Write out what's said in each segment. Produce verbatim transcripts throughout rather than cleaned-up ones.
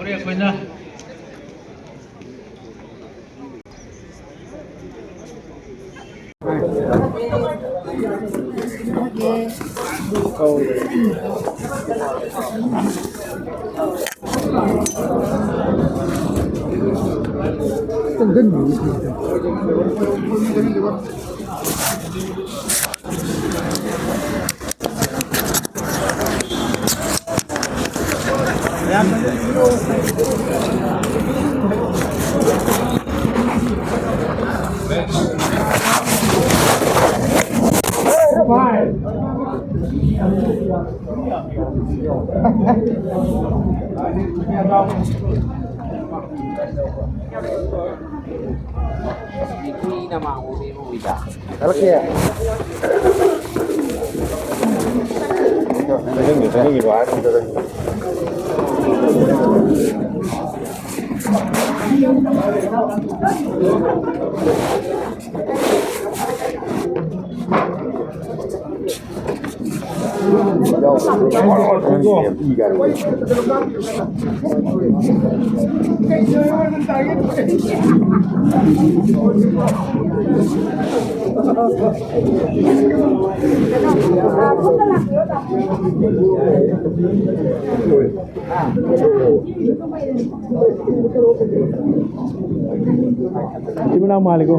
ꯑꯩꯈꯣꯏꯅ ꯏꯆꯤꯟ ꯏꯅꯥꯎ ꯃꯥꯜꯂꯤꯀꯣ꯫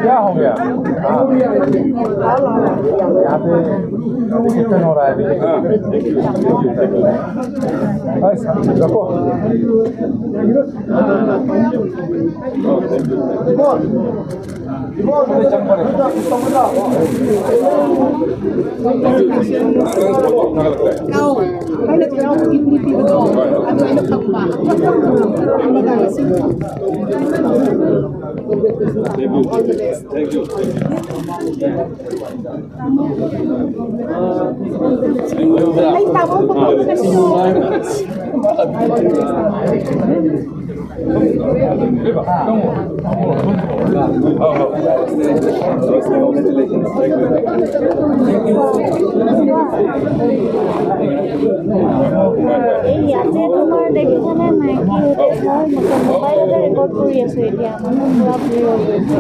क्या हो गया? हाँ। यहाँ पे कितने हो रहा है अभी? हाँ। बस, रखो। Thank you. Thank you. এই ইয়াতে তোমাৰ দেখিছানে নাই, কি হৈছে? মই মোবাইলতে ৰেকৰ্ড কৰি আছো এতিয়া, মানুহ পুৰা ভিৰ হৈ গৈছে।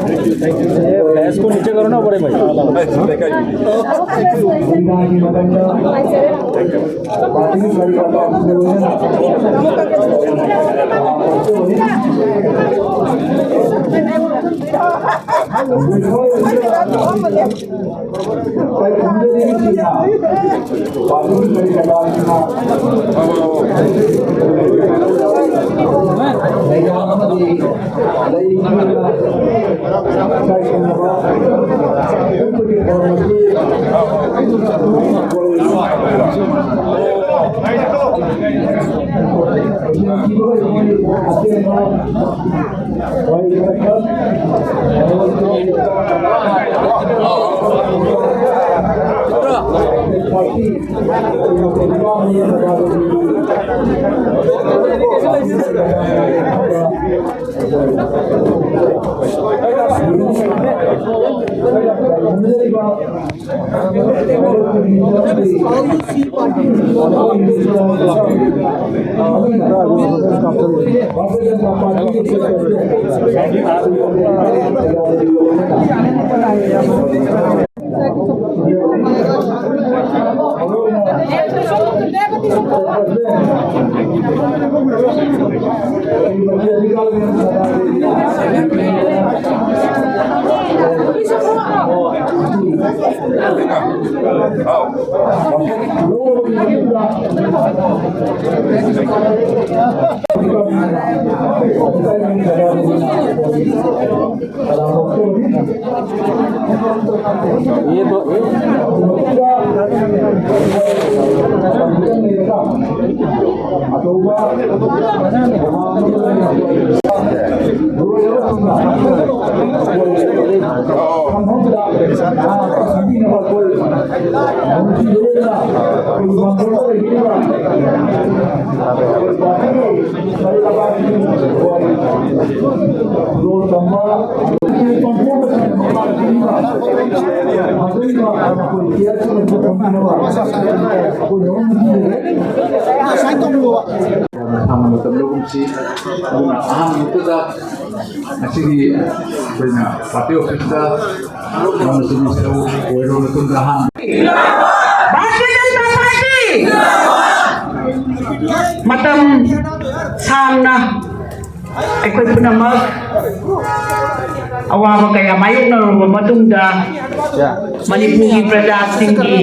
भैंस को नीचे करो ना बड़े भाई। ये तो ꯁꯥꯡꯅ ꯃꯇꯝ ꯂꯧꯒꯨꯝꯁꯤ꯫ ꯑꯗꯨꯅ ꯑꯍꯥꯟꯕꯃꯛꯇꯗ ꯉꯁꯤꯒꯤ ꯑꯩꯈꯣꯏꯅ ꯄꯥꯔꯇꯤ ꯑꯣꯐꯤꯁꯇ ꯌꯥꯝꯅ ꯆꯨꯝꯅ ꯑꯣꯏꯔꯕ ꯃꯇꯨꯡꯗ ꯑꯍꯥꯟꯕ ꯚꯥꯔꯇꯤꯌ ꯖꯅꯇꯥ ꯄꯥꯔꯇꯤ! ꯃꯇꯝ ꯁꯥꯡꯅ ꯑꯩꯈꯣꯏ ꯄꯨꯝꯅꯃꯛ ꯑꯋꯥꯕ ꯀꯌꯥ ꯃꯥꯌꯣꯛꯅꯔꯨꯔꯕ ꯃꯇꯨꯡꯗ, ꯃꯅꯤꯄꯨꯔꯒꯤ ꯄ꯭ꯔꯖꯥꯁꯤꯡꯒꯤ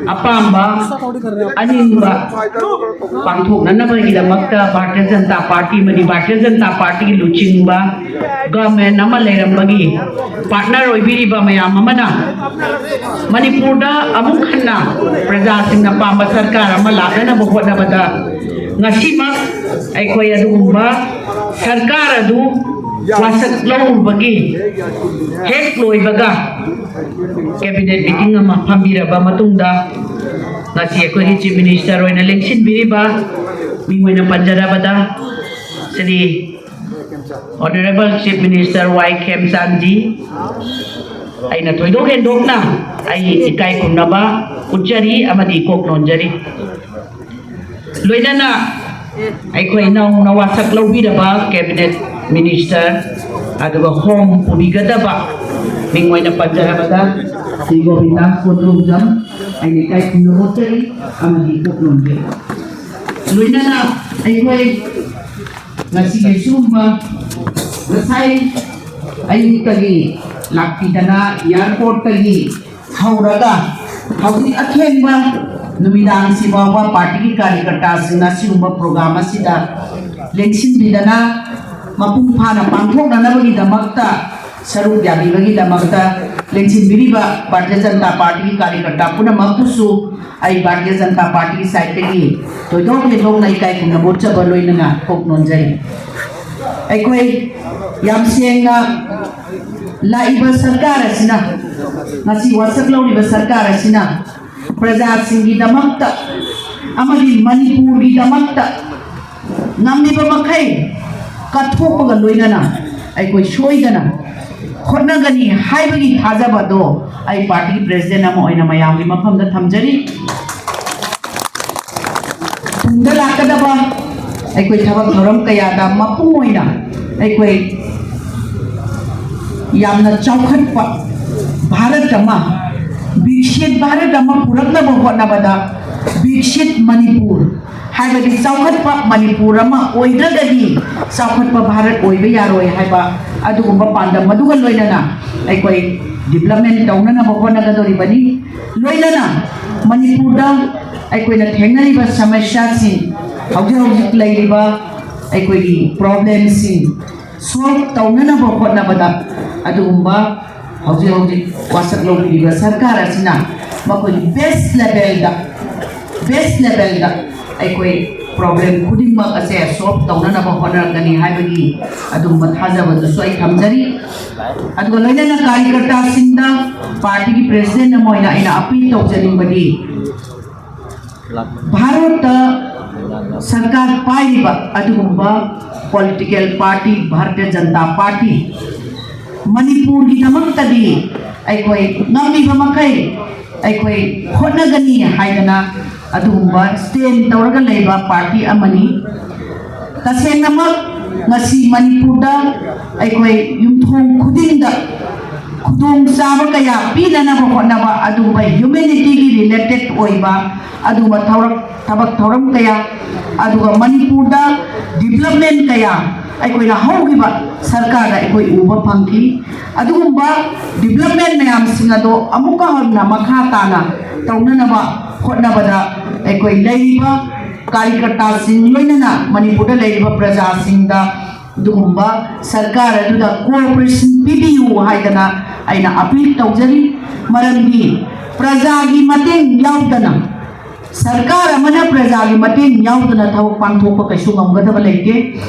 ꯑꯄꯥꯝꯕ, ꯑꯅꯤꯡꯕ ꯄꯥꯡꯊꯣꯛꯅꯅꯕꯒꯤꯗꯃꯛꯇ ꯚꯥꯔꯇꯤꯌ ꯖꯅꯇꯥ ꯄꯥꯔꯇꯤ ꯑꯃꯗꯤ ꯚꯥꯔꯇꯤꯌ ꯖꯅꯇꯥ ꯄꯥꯔꯇꯤꯒꯤ ꯂꯨꯆꯤꯡꯕ ꯒꯚꯔꯟꯃꯦꯟꯠ ꯑꯃ ꯂꯩꯔꯝꯕꯒꯤ ꯄꯥꯔꯠꯅꯔ ꯑꯣꯏꯕꯤꯔꯤꯕ ꯃꯌꯥꯝ ꯑꯃꯅ ꯃꯅꯤꯄꯨꯔꯗ ꯑꯃꯨꯛ ꯍꯟꯅ ꯄ꯭ꯔꯖꯥꯁꯤꯡꯅ ꯄꯥꯝꯕ ꯁꯔꯀꯥꯔ ꯑꯃ ꯂꯥꯛꯅꯅꯕ ꯍꯣꯠꯅꯕꯗ ꯉꯁꯤꯃꯛ ꯑꯩꯈꯣꯏ ꯑꯗꯨꯒꯨꯝꯕ ꯁꯔꯀꯥꯔ ꯑꯗꯨ ꯋꯥꯁꯛ ꯂꯧꯔꯨꯕꯒꯤ ꯍꯦꯛ ꯂꯣꯏꯕꯒ ꯀꯦꯕꯤꯅꯦꯠ ꯃꯤꯇꯤꯡ ꯑꯃ ꯐꯝꯕꯤꯔꯕ ꯃꯇꯨꯡꯗ, ꯉꯁꯤ ꯑꯩꯈꯣꯏꯒꯤ ꯆꯤꯐ ꯃꯤꯅꯤꯁꯇꯔ ꯑꯣꯏꯅ ꯂꯦꯡꯁꯤꯟꯕꯤꯔꯤꯕ, ꯃꯤꯡ ꯑꯣꯏꯅ ꯄꯟꯖꯔꯕꯗ, ꯁ꯭ꯔꯤ ꯑꯣꯅꯔꯦꯕꯜ ꯆꯤꯐ ꯃꯤꯅꯤꯁꯇꯔ ꯋꯥꯏ ꯈꯦꯝꯆꯥꯟꯖꯤ, ꯑꯩꯅ ꯊꯣꯏꯗꯣꯛ ꯍꯦꯟꯗꯣꯛꯅ ꯑꯩ ꯏꯀꯥꯏ ꯈꯨꯝꯅꯕ ꯎꯠꯆꯔꯤ ꯑꯃꯗꯤ ꯏꯀꯣꯛ ꯅꯣꯟꯖꯔꯤ꯫ ꯂꯣꯏꯅꯅ ꯑꯩꯈꯣꯏ ꯅꯧꯅ ꯋꯥꯁꯛ ꯂꯧꯕꯤꯔꯕ ꯀꯦꯕꯤꯅꯦꯠ ꯃꯤꯅꯤꯁꯇꯔ, ꯑꯗꯨꯒ ꯍꯣꯝ ꯄꯨꯕꯤꯒꯗꯕ, ꯃꯤꯡ ꯑꯣꯏꯅ ꯄꯟꯖꯔꯕꯗ, ꯁ꯭ꯔꯤ ꯒꯣꯕꯤꯟꯗꯥꯁ ꯀꯣꯟꯗ꯭ꯔꯨꯝꯖꯝ, ꯑꯩꯅ ꯏꯀꯥꯏ ꯈꯨꯝꯅꯕ ꯎꯠꯆꯔꯤ ꯑꯃꯗꯤ ꯏꯀꯣꯛ ꯅꯣꯟꯖꯔꯤ꯫ ꯂꯣꯏꯅꯅ ꯑꯩꯈꯣꯏ ꯉꯁꯤꯒꯤ ꯁꯤꯒꯨꯝꯕ ꯉꯁꯥꯏ ꯑꯌꯨꯛꯇꯒꯤ ꯂꯥꯛꯄꯤꯗꯅ, ꯑꯦꯌꯥꯔꯄꯣꯔꯠꯇꯒꯤ ꯍꯧꯔꯒ ꯍꯧꯖꯤꯛ ꯑꯊꯦꯡꯕ ꯅꯨꯃꯤꯗꯥꯡꯁꯤ ꯐꯥꯎꯕ ꯄꯥꯔꯇꯤꯒꯤ ꯀꯥꯔꯌꯀꯔꯇꯥꯁꯤꯡꯅ ꯁꯤꯒꯨꯝꯕ ꯄ꯭ꯔꯣꯒ꯭ꯔꯥꯝ ꯑꯁꯤꯗ ꯂꯦꯡꯁꯤꯟꯕꯤꯗꯅ ꯃꯄꯨꯡ ꯐꯥꯅ ꯄꯥꯡꯊꯣꯛꯅꯅꯕꯒꯤꯗꯃꯛꯇ ꯁꯔꯨꯛ ꯌꯥꯕꯤꯕꯒꯤꯗꯃꯛꯇ ꯂꯦꯡꯁꯤꯟꯕꯤꯔꯤꯕ ꯚꯥꯔꯇꯤꯌ ꯖꯅꯇꯥ ꯄꯥꯔꯇꯤꯒꯤ ꯀꯥꯔꯌꯀꯔꯇꯥ ꯄꯨꯝꯅꯃꯛꯄꯨꯁꯨ ꯑꯩ ꯚꯥꯔꯇꯤꯌ ꯖꯅꯇꯥ ꯄꯥꯔꯇꯤꯒꯤ ꯁꯥꯏꯠꯇꯒꯤ ꯊꯣꯏꯗꯣꯛ ꯍꯦꯟꯗꯣꯛꯅ ꯏꯀꯥꯏ ꯈꯨꯝꯅꯕ ꯎꯠꯆꯕ ꯂꯣꯏꯅꯅ ꯀꯣꯛ ꯅꯣꯟꯖꯔꯤ꯫ ꯑꯩꯈꯣꯏ ꯌꯥꯝ ꯁꯦꯡꯅ ꯂꯥꯛꯏꯕ ꯁꯔꯀꯥꯔ ꯑꯁꯤꯅ, ꯉꯁꯤ ꯋꯥꯁꯛ ꯂꯧꯔꯤꯕ ꯁꯔꯀꯥꯔ ꯑꯁꯤꯅ ꯄ꯭ꯔꯖꯥꯁꯤꯡꯒꯤꯗꯃꯛꯇ ꯑꯃꯗꯤ ꯃꯅꯤꯄꯨꯔꯒꯤꯗꯃꯛꯇ ꯉꯝꯂꯤꯕ ꯃꯈꯩ ꯀꯠꯊꯣꯛꯄꯒ ꯂꯣꯏꯅꯅ ꯑꯩꯈꯣꯏ ꯁꯣꯏꯗꯅ ꯍꯣꯠꯅꯒꯅꯤ ꯍꯥꯏꯕꯒꯤ ꯊꯥꯖꯕꯗꯣ ꯑꯩ ꯄꯥꯔꯇꯤꯒꯤ ꯄ꯭ꯔꯦꯁꯤꯗꯦꯟ ꯑꯃ ꯑꯣꯏꯅ ꯃꯌꯥꯝꯒꯤ ꯃꯐꯝꯗ ꯊꯝꯖꯔꯤ꯫ ꯇꯨꯡꯗ ꯂꯥꯛꯀꯗꯕ ꯑꯩꯈꯣꯏ ꯊꯕꯛ ꯊꯧꯔꯝ ꯀꯌꯥꯗ ꯃꯄꯨꯡ ꯑꯣꯏꯅ ꯑꯩꯈꯣꯏ ꯌꯥꯝꯅ ꯆꯥꯎꯈꯠꯄ ꯚꯥꯔꯠ ꯑꯃ, ꯕꯤꯛꯁꯤꯠ ꯚꯥꯔꯠ ꯑꯃ ꯄꯨꯔꯛꯅꯕ ꯍꯣꯠꯅꯕꯗ ꯕꯤꯛꯁꯤꯠ ꯃꯅꯤꯄꯨꯔ ꯍꯥꯏꯕꯗꯤ ꯆꯥꯎꯈꯠꯄ ꯃꯅꯤꯄꯨꯔ ꯑꯃ ꯑꯣꯏꯗ꯭ꯔꯒꯗꯤ ꯆꯥꯎꯈꯠꯄ ꯚꯥꯔꯠ ꯑꯣꯏꯕ ꯌꯥꯔꯣꯏ ꯍꯥꯏꯕ ꯑꯗꯨꯒꯨꯝꯕ ꯄꯥꯟꯗꯝ ꯑꯗꯨꯒ ꯂꯣꯏꯅꯅ ꯑꯩꯈꯣꯏ ꯗꯤꯕ꯭ꯂꯞꯃꯦꯟ ꯇꯧꯅꯅꯕ ꯍꯣꯠꯅꯒꯗꯧꯔꯤꯕꯅꯤ꯫ ꯂꯣꯏꯅꯅ ꯃꯅꯤꯄꯨꯔꯗ ꯑꯩꯈꯣꯏꯅ ꯊꯦꯡꯅꯔꯤꯕ ꯁꯃꯁ꯭ꯌꯥꯁꯤꯡ, ꯍꯧꯖꯤꯛ ꯍꯧꯖꯤꯛ ꯂꯩꯔꯤꯕ ꯑꯩꯈꯣꯏꯒꯤ ꯄ꯭ꯔꯣꯕ꯭ꯂꯦꯝꯁꯤꯡ ꯁꯣꯜꯕ ꯇꯧꯅꯅꯕ ꯍꯣꯠꯅꯕꯗ ꯑꯗꯨꯒꯨꯝꯕ ꯍꯧꯖꯤꯛ ꯍꯧꯖꯤꯛ ꯋꯥꯁꯛ ꯂꯧꯕꯤꯔꯤꯕ ꯁꯔꯀꯥꯔ ꯑꯁꯤꯅ ꯃꯈꯣꯏꯒꯤ ꯕꯦꯁ ꯂꯦꯚꯦꯜꯗ, ꯕꯦꯁ ꯂꯦꯚꯦꯜꯗ ꯑꯩꯈꯣꯏ ꯄ꯭ꯔꯣꯕ꯭ꯂꯦꯝ ꯈꯨꯗꯤꯡꯃꯛ ꯑꯁꯦ ꯁꯣꯜꯕ ꯇꯧꯅꯅꯕ ꯍꯣꯠꯅꯔꯛꯀꯅꯤ ꯍꯥꯏꯕꯒꯤ ꯑꯗꯨꯒꯨꯝꯕ ꯊꯥꯖꯕꯗꯨꯁꯨ ꯑꯩ ꯊꯝꯖꯔꯤ꯫ ꯑꯗꯨꯒ ꯂꯣꯏꯅꯅ ꯀꯥꯔꯌꯀꯔꯇꯥꯁꯤꯡꯗ ꯄꯥꯔꯇꯤꯒꯤ ꯄ꯭ꯔꯦꯁꯤꯗꯦꯟꯠ ꯑꯃ ꯑꯣꯏꯅ ꯑꯩꯅ ꯑꯄꯤꯜ ꯇꯧꯖꯅꯤꯡꯕꯗꯤ, ꯚꯥꯔꯠꯇ ꯁꯔꯀꯥꯔ ꯄꯥꯏꯔꯤꯕ ꯑꯗꯨꯒꯨꯝꯕ political party Bharatiya Janata party ꯃꯅꯤꯄꯨꯔꯒꯤꯗꯃꯛꯇꯗꯤ ꯑꯩꯈꯣꯏ ꯉꯝꯂꯤꯕ ꯃꯈꯩ ꯑꯩꯈꯣꯏ ꯍꯣꯠꯅꯒꯅꯤ ꯍꯥꯏꯗꯅ ꯑꯗꯨꯒꯨꯝꯕ ꯁ꯭ꯇꯦꯟ ꯇꯧꯔꯒ ꯂꯩꯕ ꯄꯥꯔꯇꯤ ꯑꯃꯅꯤ꯫ ꯇꯁꯦꯡꯅꯃꯛ ꯉꯁꯤ ꯃꯅꯤꯄꯨꯔꯗ ꯑꯩꯈꯣꯏ ꯌꯨꯝꯊꯣꯡ ꯈꯨꯗꯤꯡꯗ ꯈꯨꯗꯣꯡꯆꯥꯕ ꯀꯌꯥ ꯄꯤꯅꯅꯕ ꯍꯣꯠꯅꯕ ꯑꯗꯨꯒꯨꯝꯕ ꯍ꯭ꯌꯨꯃꯦꯅꯤꯇꯤꯒꯤ ꯔꯤꯂꯦꯇꯦꯠ ꯑꯣꯏꯕ ꯑꯗꯨꯒꯨꯝꯕ ꯊꯧꯔꯛ ꯊꯕꯛ ꯊꯧꯔꯝ ꯀꯌꯥ, ꯑꯗꯨꯒ ꯃꯅꯤꯄꯨꯔꯗ ꯗꯤꯕ꯭ꯂꯞꯃꯦꯟ ꯀꯌꯥ ꯑꯩꯈꯣꯏꯅ ꯍꯧꯈꯤꯕ ꯁꯔꯀꯥꯔꯗ ꯑꯩꯈꯣꯏ ꯎꯕ ꯐꯪꯈꯤ꯫ ꯑꯗꯨꯒꯨꯝꯕ ꯗꯤꯕ꯭ꯂꯞꯃꯦꯟ ꯃꯌꯥꯝꯁꯤꯡ ꯑꯗꯣ ꯑꯃꯨꯛꯀ ꯍꯟꯅ ꯃꯈꯥ ꯇꯥꯅ ꯇꯧꯅꯅꯕ ꯍꯣꯠꯅꯕꯗ ꯑꯩꯈꯣꯏ ꯂꯩꯔꯤꯕ ꯀꯥꯔꯤꯀꯔꯇꯥꯁꯤꯡ ꯂꯣꯏꯅꯅ ꯃꯅꯤꯄꯨꯔꯗ ꯂꯩꯔꯤꯕ ꯄ꯭ꯔꯖꯥꯁꯤꯡꯗ ꯑꯗꯨꯒꯨꯝꯕ ꯁꯔꯀꯥꯔ ꯑꯗꯨꯗ ꯀꯣꯑꯣꯄꯔꯦꯁꯟ ꯄꯤꯕꯤꯌꯨ ꯍꯥꯏꯗꯅ ꯑꯩꯅ ꯑꯄꯤꯜ ꯇꯧꯖꯔꯤ꯫ ꯃꯔꯝꯗꯤ ꯄ꯭ꯔꯖꯥꯒꯤ ꯃꯇꯦꯡ ꯌꯥꯎꯗꯅ, ꯁꯔꯀꯥꯔ ꯑꯃꯅ ꯄ꯭ꯔꯖꯥꯒꯤ ꯃꯇꯦꯡ ꯌꯥꯎꯗꯅ ꯊꯕꯛ ꯄꯥꯡꯊꯣꯛꯄ ꯀꯩꯁꯨ ꯉꯝꯒꯗꯕ ꯂꯩꯇꯦ꯫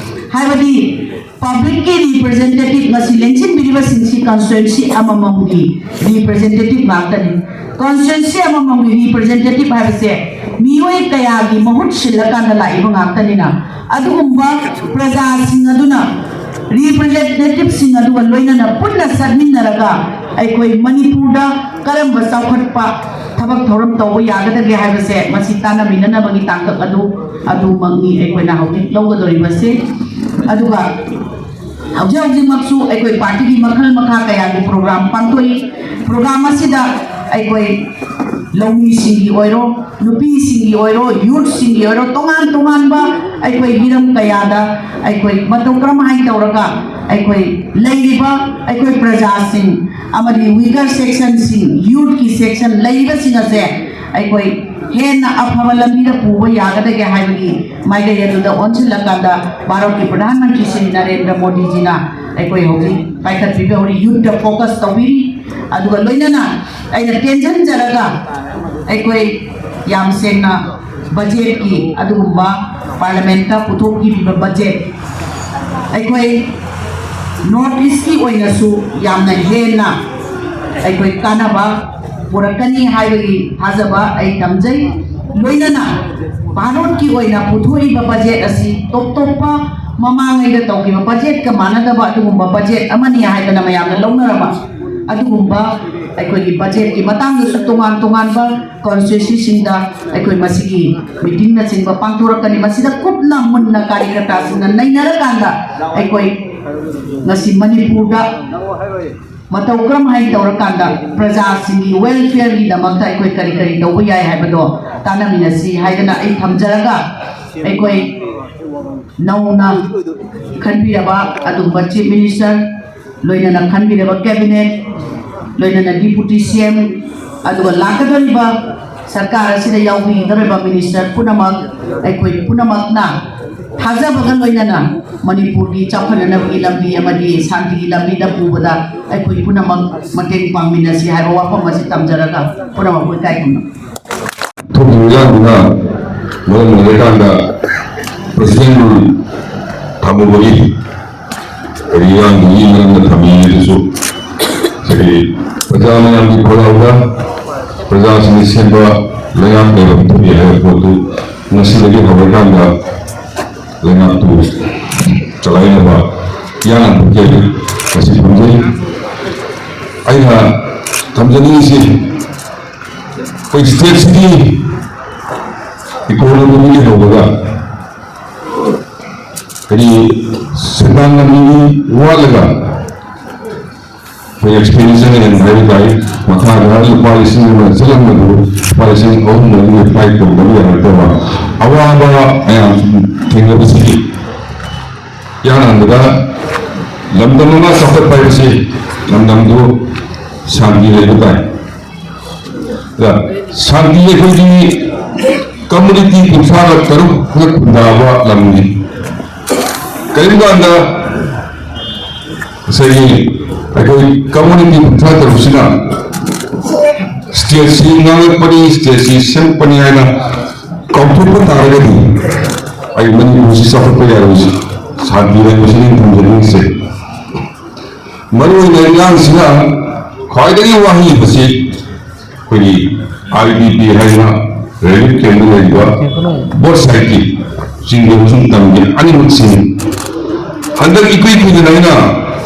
ꯍꯥꯏꯕꯗꯤ ꯄꯕ꯭ꯂꯤꯛꯀꯤ ꯔꯤꯄ꯭ꯔꯖꯦꯟꯇꯦꯇꯤꯚ, ꯉꯁꯤ ꯂꯦꯡꯁꯤꯟꯕꯤꯔꯤꯕꯁꯤꯡꯁꯤ ꯀꯟꯁꯇꯤꯇ꯭ꯋꯦꯟꯁꯤ ꯑꯃꯃꯝꯒꯤ ꯔꯤꯄ꯭ꯔꯖꯦꯟꯇꯦꯇꯤꯚ ꯉꯥꯛꯇꯅꯤ꯫ ꯀꯟꯁꯇꯤꯇ꯭ꯋꯦꯟꯁꯤ ꯑꯃꯃꯝꯒꯤ ꯔꯤꯄ꯭ꯔꯖꯦꯟꯇꯦꯇꯤꯚ ꯍꯥꯏꯕꯁꯦ ꯃꯤꯑꯣꯏ ꯀꯌꯥꯒꯤ ꯃꯍꯨꯠ ꯁꯤꯜꯂꯀꯥꯟꯗ ꯂꯥꯛꯏꯕ ꯉꯥꯛꯇꯅꯤꯅ, ꯑꯗꯨꯒꯨꯝꯕ ꯄ꯭ꯔꯖꯥꯁꯤꯡ ꯑꯗꯨꯅ ꯔꯤꯄ꯭ꯔꯖꯦꯟꯇꯦꯇꯤꯚꯁꯤꯡ ꯑꯗꯨꯒ ꯂꯣꯏꯅꯅ ꯄꯨꯟꯅ ꯆꯠꯃꯤꯟꯅꯔꯒ ꯑꯩꯈꯣꯏ ꯃꯅꯤꯄꯨꯔꯗ ꯀꯔꯝꯕ ꯆꯥꯎꯈꯠꯄ ꯊꯕꯛ ꯊꯧꯔꯝ ꯇꯧꯕ ꯌꯥꯒꯗꯒꯦ ꯍꯥꯏꯕꯁꯦ ꯃꯁꯤ ꯇꯥꯟꯅꯃꯤꯟꯅꯅꯕꯒꯤ ꯇꯥꯡꯀꯛ ꯑꯗꯨ ꯑꯗꯨꯃꯛꯅꯤ ꯑꯩꯈꯣꯏꯅ ꯍꯧꯖꯤꯛ ꯂꯧꯒꯗꯧꯔꯤꯕꯁꯦ꯫ ꯑꯗꯨꯒ ꯍꯧꯖꯤꯛ ꯍꯧꯖꯤꯛꯃꯛꯁꯨ ꯑꯩꯈꯣꯏ ꯄꯥꯔꯇꯤꯒꯤ ꯃꯈꯜ ꯃꯈꯥ ꯀꯌꯥꯒꯤ ꯄ꯭ꯔꯣꯒ꯭ꯔꯥꯝ ꯄꯥꯡꯊꯣꯛꯏ꯫ ꯄ꯭ꯔꯣꯒ꯭ꯔꯥꯝ ꯑꯁꯤꯗ ꯑꯩꯈꯣꯏ ꯂꯧꯃꯤꯁꯤꯡꯒꯤ ꯑꯣꯏꯔꯣ, ꯅꯨꯄꯤꯁꯤꯡꯒꯤ ꯑꯣꯏꯔꯣ, ꯌꯨꯠꯁꯤꯡꯒꯤ ꯑꯣꯏꯔꯣ, ꯇꯣꯉꯥꯟ ꯇꯣꯉꯥꯟꯕ ꯑꯩꯈꯣꯏ ꯍꯤꯔꯝ ꯀꯌꯥꯗ ꯑꯩꯈꯣꯏ ꯃꯇꯧ ꯀꯔꯝꯍꯥꯏꯅ ꯇꯧꯔꯒ ꯑꯩꯈꯣꯏ ꯂꯩꯔꯤꯕ ꯑꯩꯈꯣꯏ ꯄ꯭ꯔꯖꯥꯁꯤꯡ ꯑꯃꯗꯤ ꯋꯤꯀꯔ ꯁꯦꯛꯁꯟꯁꯤꯡ, ꯌꯨꯠꯀꯤ ꯁꯦꯛꯁꯟ ꯂꯩꯔꯤꯕꯁꯤꯡ ꯑꯁꯦ ꯑꯩꯈꯣꯏ ꯍꯦꯟꯅ ꯑꯐꯕ ꯂꯝꯕꯤꯗ ꯄꯨꯕ ꯌꯥꯒꯗꯒꯦ ꯍꯥꯏꯕꯒꯤ ꯃꯥꯏꯀꯩ ꯑꯗꯨꯗ ꯑꯣꯟꯁꯤꯜꯂꯀꯥꯟꯗ ꯚꯥꯔꯠꯀꯤ ꯄ꯭ꯔꯙꯥꯟ ꯃꯟꯇ꯭ꯔꯤ ꯁ꯭ꯔꯤ ꯅꯔꯦꯟꯗ꯭ꯔ ꯃꯣꯗꯤꯖꯤꯅ ꯑꯩꯈꯣꯏ ꯍꯧꯖꯤꯛ ꯄꯥꯏꯈꯠꯄꯤꯕ ꯍꯧꯔꯤ, ꯌꯨꯠꯇ ꯐꯣꯀꯁ ꯇꯧꯕꯤꯔꯤ꯫ ꯑꯗꯨꯒ ꯂꯣꯏꯅꯅ ꯑꯩꯅ ꯇꯦꯟꯁꯤꯟꯖꯔꯒ ꯑꯩꯈꯣꯏ ꯌꯥꯝ ꯁꯦꯡꯅ ꯕꯖꯦꯠꯀꯤ ꯑꯗꯨꯒꯨꯝꯕ ꯄꯥꯔꯂꯤꯌꯥꯃꯦꯟꯠꯇ ꯄꯨꯊꯣꯛꯄꯤꯔꯤꯕ ꯕꯖꯦꯠ ꯑꯩꯈꯣꯏ ꯅꯣꯔꯠ ꯏꯁꯀꯤ ꯑꯣꯏꯅꯁꯨ ꯌꯥꯝꯅ ꯍꯦꯟꯅ ꯑꯩꯈꯣꯏ ꯀꯥꯟꯅꯕ ꯄꯨꯔꯛꯀꯅꯤ ꯍꯥꯏꯕꯒꯤ ꯊꯥꯖꯕ ꯑꯩ ꯊꯝꯖꯩ꯫ ꯂꯣꯏꯅꯅ ꯚꯥꯔꯠꯀꯤ ꯑꯣꯏꯅ ꯄꯨꯊꯣꯛꯏꯕ ꯕꯖꯦꯠ ꯑꯁꯤ ꯇꯣꯞ ꯇꯣꯞꯄ ꯃꯃꯥꯡꯉꯩꯗ ꯇꯧꯈꯤꯕ ꯕꯖꯦꯠꯀ ꯃꯥꯟꯅꯗꯕ ꯑꯗꯨꯒꯨꯝꯕ ꯕꯖꯦꯠ ꯑꯃꯅꯤ ꯍꯥꯏꯗꯅ ꯃꯌꯥꯝꯅ ꯂꯧꯅꯔꯕ ꯑꯗꯨꯒꯨꯝꯕ ꯑꯩꯈꯣꯏꯒꯤ ꯕꯖꯦꯠꯀꯤ ꯃꯇꯥꯡꯗꯁꯨ ꯇꯣꯉꯥꯟ ꯇꯣꯉꯥꯟꯕ ꯀꯟꯁꯇꯤꯇ꯭ꯌꯨꯟꯁꯤꯁꯤꯡꯗ ꯑꯩꯈꯣꯏ ꯃꯁꯤꯒꯤ ꯃꯤꯇꯤꯡꯅꯆꯤꯡꯕ ꯄꯥꯡꯊꯣꯔꯛꯀꯅꯤ꯫ ꯃꯁꯤꯗ ꯀꯨꯞꯅ ꯃꯨꯟꯅ ꯀꯥꯔꯤꯀꯔꯇꯥꯁꯤꯡꯅ ꯅꯩꯅꯔꯀꯥꯟꯗ ꯑꯩꯈꯣꯏ ꯉꯁꯤ ꯃꯅꯤꯄꯨꯔꯗ ꯃꯇꯧ ꯀꯔꯝꯍꯥꯏꯅ ꯇꯧꯔꯀꯥꯟꯗ ꯄ꯭ꯔꯖꯥꯁꯤꯡꯒꯤ ꯋꯦꯜꯐꯤꯌꯔꯒꯤꯗꯃꯛꯇ ꯑꯩꯈꯣꯏ ꯀꯔꯤ ꯀꯔꯤ ꯇꯧꯕ ꯌꯥꯏ ꯍꯥꯏꯕꯗꯣ ꯇꯥꯟꯅꯃꯤꯟꯅꯁꯤ ꯍꯥꯏꯗꯅ ꯑꯩ ꯊꯝꯖꯔꯒ, ꯑꯩꯈꯣꯏ ꯅꯧꯅ ꯈꯟꯕꯤꯔꯕ ꯑꯗꯨꯒꯨꯝꯕ ꯆꯤꯐ ꯃꯤꯅꯤꯁꯇꯔ, ꯂꯣꯏꯅꯅ ꯈꯟꯕꯤꯔꯕ ꯀꯦꯕꯤꯅꯦꯠ, ꯂꯣꯏꯅꯅ ꯗꯤꯄꯨꯇꯤ ꯁꯤ ꯑꯦꯝ, ꯑꯗꯨꯒ ꯂꯥꯛꯀꯗꯧꯔꯤꯕ ꯁꯔꯀꯥꯔ ꯑꯁꯤꯗ ꯌꯥꯎꯕꯤꯒꯗꯧꯔꯤꯕ ꯃꯤꯅꯤꯁꯇꯔ ꯄꯨꯝꯅꯃꯛ, ꯑꯩꯈꯣꯏ ꯄꯨꯝꯅꯃꯛꯅ ꯊꯥꯖꯕꯒ ꯂꯣꯏꯅꯅ ꯃꯅꯤꯄꯨꯔꯒꯤ ꯆꯥꯎꯈꯠꯅꯅꯕꯒꯤ ꯂꯝꯕꯤ ꯑꯃꯗꯤ ꯁꯥꯟꯇꯤꯒꯤ ꯂꯝꯕꯤꯗ ꯄꯨꯕꯗ ꯑꯩꯈꯣꯏ ꯄꯨꯝꯅꯃꯛ ꯃꯇꯦꯡ ꯄꯥꯡꯃꯤꯟꯅꯁꯤ ꯍꯥꯏꯕ ꯋꯥꯐꯝ ꯑꯁꯤ ꯊꯝꯖꯔꯒ ꯄꯨꯝꯅꯃꯛꯄꯨ ꯏꯀꯥꯏ ꯈꯨꯝꯅꯩ꯫ ꯊꯣꯛꯈꯤꯕ ꯏꯔꯥꯡꯗꯨꯅ ꯃꯔꯝ ꯑꯣꯏꯔꯀꯥꯟꯗ ꯄ꯭ꯔꯁꯤꯗꯦꯟ ꯔꯨꯜ ꯊꯝꯃꯨꯕꯒꯤ ꯀꯔꯤ ꯏꯔꯥꯡꯗꯨꯒꯤ ꯃꯔꯝꯗ ꯊꯝꯃꯤ ꯑꯗꯨꯁꯨ ꯉꯁꯥꯏꯒꯤ ꯄ꯭ꯔꯖꯥ ꯃꯌꯥꯝꯒꯤ ꯈꯣꯜꯂꯥꯎꯗ ꯄ꯭ꯔꯖꯥꯁꯤꯡꯅ ꯁꯦꯝꯕ ꯂꯩꯉꯥꯛ ꯂꯩꯕ ꯊꯣꯛꯏ ꯍꯥꯏꯕ ꯄꯣꯠꯇꯨ ꯉꯁꯤꯗꯒꯤ ꯍꯧꯔꯀꯥꯟꯗ ꯂꯩꯉꯥꯛꯇꯨ ꯆꯂꯥꯏꯅꯕ ꯌꯥꯅꯕꯒꯤ ꯉꯁꯤ ꯐꯝꯖꯩ꯫ ꯑꯩꯅ ꯊꯝꯖꯅꯤꯡꯉꯤꯁꯤ ꯑꯩꯈꯣꯏ ꯁ꯭ꯇꯦꯠꯁꯤꯒꯤ ꯏꯀꯣꯅꯣꯃꯤꯗꯒꯤ ꯍꯧꯔꯒ ꯀꯔꯤ ꯁꯦꯟꯗꯥꯟ ꯂꯝꯕꯤ ꯋꯥꯠꯂꯒ ꯑꯩꯈꯣꯏ ꯑꯦꯛꯁꯄꯦꯟꯗꯤꯆꯔ ꯍꯦꯟꯅ ꯍꯥꯏꯕ ꯇꯥꯏ꯫ ꯃꯈꯥꯗ ꯂꯨꯄꯥ ꯂꯤꯁꯤꯡ ꯑꯃ ꯆꯠꯂꯝꯕꯗꯨ ꯂꯨꯄꯥ ꯂꯤꯁꯤꯡ ꯑꯍꯨꯝ ꯃꯔꯤꯒꯤ ꯐ꯭ꯂꯥꯏꯠ ꯇꯣꯡꯗꯕ ꯌꯥꯔꯛꯇꯕ ꯑꯋꯥꯕ ꯃꯌꯥꯝ ꯊꯦꯡꯅꯕꯁꯤꯒꯤ ꯏꯍꯥꯟ ꯍꯥꯟꯕꯗ ꯂꯝꯗꯝ ꯑꯃ ꯆꯥꯎꯈꯠꯄ ꯍꯥꯏꯕꯁꯤ ꯂꯝꯗꯝꯗꯨ ꯁꯥꯟꯇꯤ ꯂꯩꯕ ꯇꯥꯏ꯫ ꯑꯗ ꯁꯥꯟꯇꯤ ꯑꯩꯈꯣꯏꯒꯤ ꯀꯝꯃꯨꯅꯤꯇꯤ ꯀꯨꯟꯊ꯭ꯔꯥꯒ ꯇꯔꯨꯛꯅ ꯈꯨꯟꯗꯥꯕ ꯂꯝꯅꯤ꯫ ꯀꯔꯤꯒꯨꯝꯕ ꯀꯥꯟꯗ ꯉꯁꯥꯏꯒꯤ ꯑꯩꯈꯣꯏ ꯀꯝꯃꯨꯅꯤꯇꯤ ꯀꯨꯟꯊ꯭ꯔꯥ ꯇꯔꯨꯛꯁꯤꯅ ꯁ꯭ꯇꯦꯠꯁꯤ ꯉꯥꯡꯂꯛꯄꯅꯤ, ꯁ꯭ꯇꯦꯠꯁꯤ ꯁꯦꯝꯃꯛꯄꯅꯤ ꯍꯥꯏꯅ ꯀꯥꯎꯊꯣꯛꯄ ꯇꯥꯔꯒꯗꯤ ꯑꯩ ꯃꯅꯤꯄꯨꯔꯁꯤ ꯆꯥꯎꯈꯠꯄ ꯌꯥꯔꯣꯏ꯫ ꯁꯥꯟꯇꯤ ꯂꯩꯕꯁꯤꯅꯤ ꯊꯝꯖꯅꯤꯡꯉꯤꯁꯦ꯫ ꯃꯔꯨꯑꯣꯏꯅ ꯏꯔꯥꯡꯁꯤꯅ ꯈ꯭ꯋꯥꯏꯗꯒꯤ ꯋꯥꯍꯟꯂꯤꯕꯁꯤ ꯑꯩꯈꯣꯏꯒꯤ ꯑꯥꯏ ꯗꯤ ꯄꯤ ꯍꯥꯏꯅ ꯔꯤꯂꯤꯐ ꯀꯦꯝꯗ ꯂꯩꯔꯤꯕ ꯕꯣꯠ ꯁꯥꯏꯠꯀꯤ ꯆꯤꯡꯗ ꯑꯃꯁꯨꯡ ꯇꯝꯒꯤ ꯑꯅꯤꯃꯛꯁꯤꯅꯤ꯫ ꯍꯟꯗꯛ ꯏꯀꯨꯏ ꯀꯨꯏꯗꯅ ꯑꯩꯅ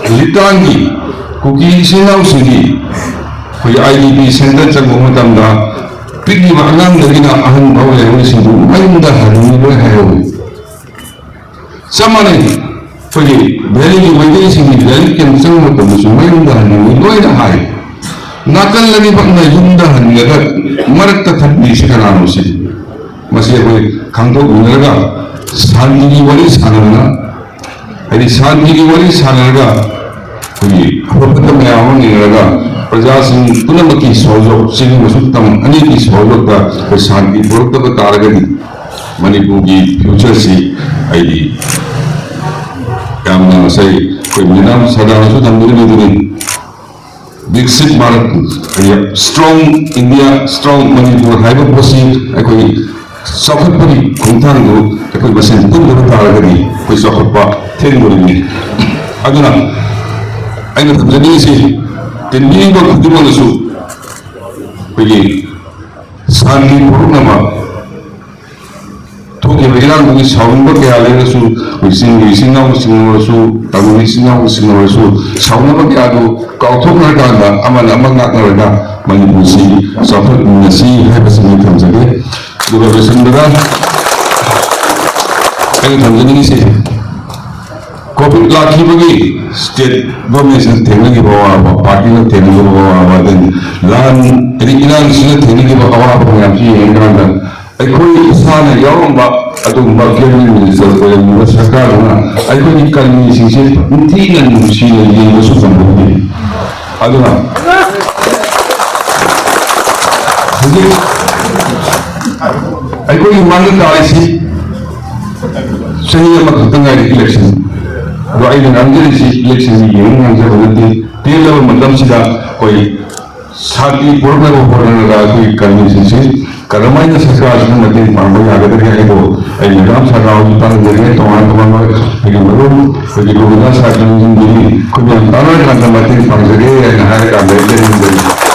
ꯍꯧꯖꯤꯛꯀꯥꯟꯒꯤ ꯀꯨꯀꯤ ꯏꯆꯤꯟ ꯏꯅꯥꯎꯁꯤꯡꯒꯤ ꯑꯩꯈꯣꯏꯒꯤ ꯑꯥꯏ ꯗꯤ ꯄꯤ ꯁꯦꯟꯇꯔ ꯆꯪꯕ ꯃꯇꯝꯗ ꯄꯤꯛꯂꯤꯕ ꯑꯉꯥꯡꯗꯒꯤꯅ ꯑꯍꯟ ꯐꯥꯎ ꯂꯩꯍꯧꯔꯤꯁꯤꯡꯗꯨ ꯃꯌꯨꯝꯗ ꯍꯟꯅꯤꯡꯉꯤ ꯂꯣꯏ ꯍꯥꯏꯍꯧꯏ꯫ ꯆꯞ ꯃꯥꯟꯅꯩ꯫ ꯑꯩꯈꯣꯏꯒꯤ ꯚꯦꯂꯤꯒꯤ ꯃꯩꯇꯩꯁꯤꯡꯒꯤ ꯔꯤꯂꯤꯐ ꯀꯦꯝ ꯆꯪꯕ ꯃꯇꯝꯗꯁꯨ ꯃꯌꯨꯝꯗ ꯍꯟꯅꯤꯡꯉꯤ ꯂꯣꯏꯅ ꯍꯥꯏ꯫ ꯅꯥꯀꯜ ꯑꯅꯤꯃꯛꯅ ꯌꯨꯝꯗ ꯍꯟꯒꯗ ꯃꯔꯛꯇ ꯊꯠꯄꯤꯔꯤꯁꯤ ꯀꯅꯥꯅꯣ ꯁꯤꯅꯤ꯫ ꯃꯁꯤ ꯑꯩꯈꯣꯏ ꯈꯪꯗꯣꯛꯃꯤꯟꯅꯔꯒ ꯁꯥꯟꯇꯤꯒꯤ ꯋꯥꯔꯤ ꯁꯥꯟꯅꯗꯅ, ꯍꯥꯏꯗꯤ ꯁꯥꯟꯇꯤꯒꯤ ꯋꯥꯔꯤ ꯁꯥꯟꯅꯔꯒ ꯑꯩꯈꯣꯏꯒꯤ ꯑꯐ ꯐꯠꯇ ꯃꯌꯥꯝ ꯑꯃ ꯌꯦꯡꯅꯔꯒ ꯄ꯭ꯔꯖꯥꯁꯤꯡ ꯄꯨꯝꯅꯃꯛꯀꯤ ꯁꯍꯌꯣꯒ, ꯆꯤꯡ ꯑꯃꯁꯨꯡ ꯇꯝ ꯑꯅꯤꯒꯤ ꯁꯍꯌꯣꯒꯇ ꯑꯩꯈꯣꯏ ꯁꯥꯟꯇꯤ ꯄꯨꯔꯛꯇꯕ ꯇꯥꯔꯒꯗꯤ ꯃꯅꯤꯄꯨꯔꯒꯤ future ꯁꯤ ꯑꯩꯗꯤ ꯌꯥꯝꯅ ꯉꯁꯥꯏ ꯑꯩꯈꯣꯏ ꯃꯦꯗꯥꯝ ꯁꯔꯗꯥꯅꯁꯨ ꯊꯝꯕꯤꯔꯤꯕꯗꯨꯅꯤ, Viksit Bharat, strong India, strong Manipur ꯍꯥꯏꯕ ꯄꯣꯠꯁꯤ ꯑꯩꯈꯣꯏ ꯆꯥꯎꯈꯠꯄꯒꯤ ꯈꯣꯡꯊꯥꯡꯗꯨ ꯑꯩꯈꯣꯏ ꯃꯁꯦꯟ ꯄꯨꯟꯗꯕ ꯇꯥꯔꯒꯗꯤ ꯑꯩꯈꯣꯏ ꯆꯥꯎꯈꯠꯄ ꯊꯦꯡꯕꯅꯤ꯫ ꯑꯗꯨꯅ ꯑꯩꯅ ꯊꯝꯖꯅꯤꯡꯉꯤꯁꯤ, ꯇꯤꯟꯕꯤꯔꯤꯕ ꯈꯨꯗꯤꯡꯃꯛꯅꯁꯨ ꯑꯩꯈꯣꯏꯒꯤ ꯁꯥꯟꯇꯤ ꯄꯨꯔꯛꯅꯕ, ꯊꯣꯛꯈꯤꯕ ꯏꯔꯥꯡꯗꯨꯒꯤ ꯁꯥꯎꯅꯤꯡꯕ ꯀꯌꯥ ꯂꯩꯔꯁꯨ, ꯑꯩꯈꯣꯏ ꯆꯤꯡꯒꯤ ꯏꯆꯤꯟ ꯏꯅꯥꯎꯁꯤꯡ ꯑꯣꯏꯔꯁꯨ, ꯇꯥꯃꯤꯜ ꯏꯆꯤꯟ ꯏꯅꯥꯎꯁꯤꯡ ꯑꯣꯏꯔꯁꯨ, ꯁꯥꯎꯅꯕ ꯀꯌꯥꯗꯨ ꯀꯥꯎꯊꯣꯛꯅꯔꯀꯥꯟꯗ ꯑꯃꯅ ꯑꯃ ꯉꯥꯛꯅꯔꯒ ꯃꯅꯤꯄꯨꯔꯁꯤ ꯆꯥꯎꯈꯠꯃꯤꯟꯅꯁꯤ ꯍꯥꯏꯕꯁꯤꯃ ꯊꯝꯖꯒꯦ꯫ ꯑꯗꯨꯒ ꯂꯣꯏꯁꯤꯟꯕꯗ ꯑꯩꯅ ꯊꯝꯖꯅꯤꯡꯉꯤꯁꯤ, COVID ꯂꯥꯛꯈꯤꯕꯒꯤ state government ꯁꯤꯅ ꯊꯦꯡꯅꯈꯤꯕ ꯑꯋꯥꯕ, party ꯅ ꯊꯦꯡꯅꯈꯤꯕ ꯑꯋꯥꯕ, ꯑꯗꯩ ꯂꯥꯟ, ꯑꯗꯩ ꯏꯔꯥꯡꯁꯤꯅ ꯊꯦꯡꯅꯈꯤꯕ ꯑꯋꯥꯕ ꯃꯌꯥꯝꯁꯤ ꯌꯦꯡꯉꯀꯥꯟꯗ ꯑꯩꯈꯣꯏ ꯏꯁꯥꯅ ꯌꯥꯎꯔꯝꯕ ꯑꯗꯨꯒꯨꯝꯕ cabinet minister ꯑꯣꯏꯔꯝꯃꯤꯕ ꯁꯔꯀꯥꯔꯗꯨꯅ ꯑꯩꯈꯣꯏꯒꯤ ꯀꯔꯃꯤꯁꯤꯡꯁꯦ ꯅꯤꯡꯊꯤꯅ ꯅꯨꯡꯁꯤꯅ ꯌꯦꯡꯕꯁꯨ ꯉꯝꯍꯧꯗꯦ꯫ ꯑꯗꯨꯅ ꯍꯧꯖꯤꯛ ꯑꯩꯈꯣꯏꯒꯤ ꯃꯥꯡꯗ ꯇꯥꯔꯤꯁꯤ ꯆꯍꯤ ꯑꯃꯈꯛꯇ ꯉꯥꯏꯔꯦ election꯫ ꯑꯗꯣ ꯑꯩꯅ ꯉꯥꯡꯖꯔꯤꯁꯤ election ꯁꯤ ꯌꯦꯡꯉ ꯉꯥꯡꯖꯕ ꯅꯠꯇꯦ꯫ ꯇꯦꯜꯂꯕ ꯃꯇꯝꯁꯤꯗ ꯑꯩꯈꯣꯏ ꯁꯥꯟꯇꯤ ꯄꯨꯔꯛꯅꯕ ꯍꯣꯠꯅꯔꯒ ꯑꯩꯈꯣꯏꯒꯤ ꯀꯔꯃꯤꯁꯤꯡꯁꯤ ꯀꯔꯝꯍꯥꯏꯅ ꯁꯔꯀꯥꯔꯁꯤꯅ ꯃꯇꯦꯡ ꯄꯥꯡꯕ ꯌꯥꯒꯗꯒꯦ ꯍꯥꯏꯕꯗꯣ ꯑꯩ ꯃꯦꯗꯥꯝ ꯁꯔꯀꯥꯔ ꯍꯧꯖꯤꯛ ꯇꯥꯟꯅꯖꯒꯦ꯫ ꯇꯣꯉꯥꯟ ꯇꯣꯉꯥꯟꯕ ꯑꯩꯈꯣꯏꯒꯤ ꯃꯔꯨꯞ, ꯑꯩꯈꯣꯏꯒꯤ ꯒꯣꯕꯤꯟꯗ ꯁꯥꯇ꯭ꯔꯁꯤꯡꯒꯤ ꯑꯩꯈꯣꯏ ꯃꯌꯥꯝ ꯇꯥꯟꯅꯔꯀꯥꯟꯗ ꯃꯇꯦꯡ ꯄꯥꯡꯖꯒꯦ ꯍꯥꯏꯅ ꯍꯥꯏꯔꯀꯥꯟꯗ ꯑꯩ ꯂꯩꯖꯔꯤ꯫